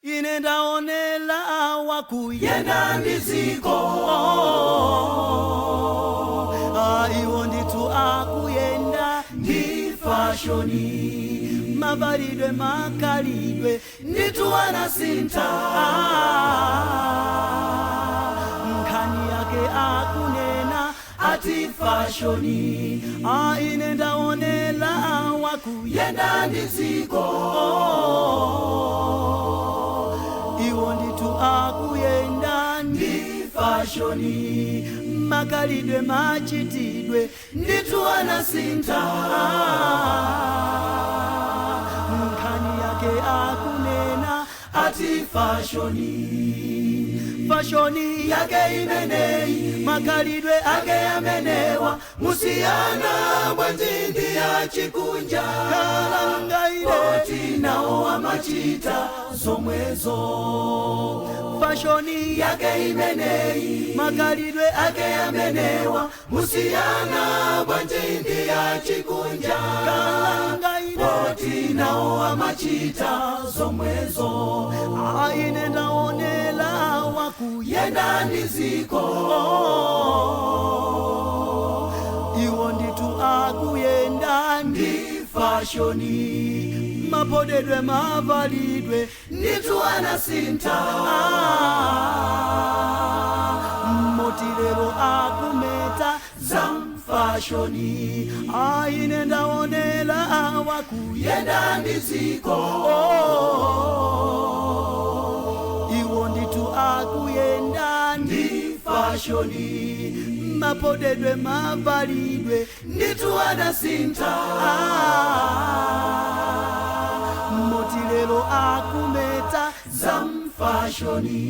Ine ndaonela wakuyenda Yenda ndiziko. Iwo ndithu akuyenda ndi fashoni. Mavalidwe, makalidwe, ndithu anasintha. Nkhani yake akunena ati fashoni. Ine ndaonela wakuyenda Yenda ndiziko. Iwo ndithu akuyenda ndi fashoni. Makalidwe, machitidwe, ndithu anasintha. Nkhani yake akunena ati fashoni. Fashoni yake imeneyi, makalidwe ake amenewa, musiyana bwanji ndi achikunja? Kalangaire. Poti nawo amachita zomwezo. Fashoni yake imeneyi, makalidwe ake amenewa, musiyana bwanji ndi achikunja? Kalangaire. Poti nawo amachita zomwezo. Ine ndaonela wakuyenda Yenda ndiziko. Iwo ndithu akuyenda ndi fashoni. Mapodedwe, mavalidwe, ndithu anasintha. Motilero akumeta Zamfashoni. Ine ndaonela wakuyenda Yenda ndiziko. Iwo ndithu akuyenda ndi fashoni. Mapodedwe, mavalidwe, ndithu anasintha. Motilero akumeta Zamfashoni.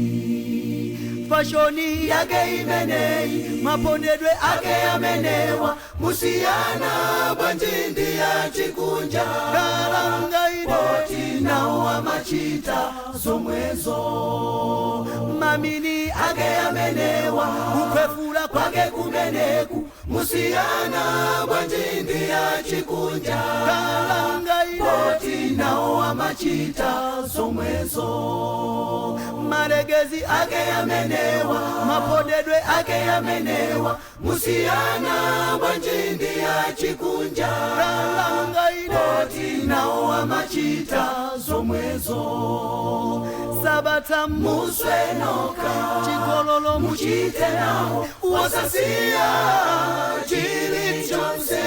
Fashoni yake imeneyi, mapondedwe ake amenewa, musiyana bwanji ndi achikunja? Kalangaire. Poti nawo amachita zomwezo. Mamini ake amenewa, kukwefula kwake kumeneku, musiyana bwanji ndi achikunja? Kalangaire. Poti nawo amachita zomwezo. Maregezi ake amenewa, mapondedwe ake amenewa, musiyana bwanji ndi achikunja? Kalangaire. Poti nawo amachita zomwezo. Sabata muswenoka chigololo muchite nawo, wasasiya chilichonse.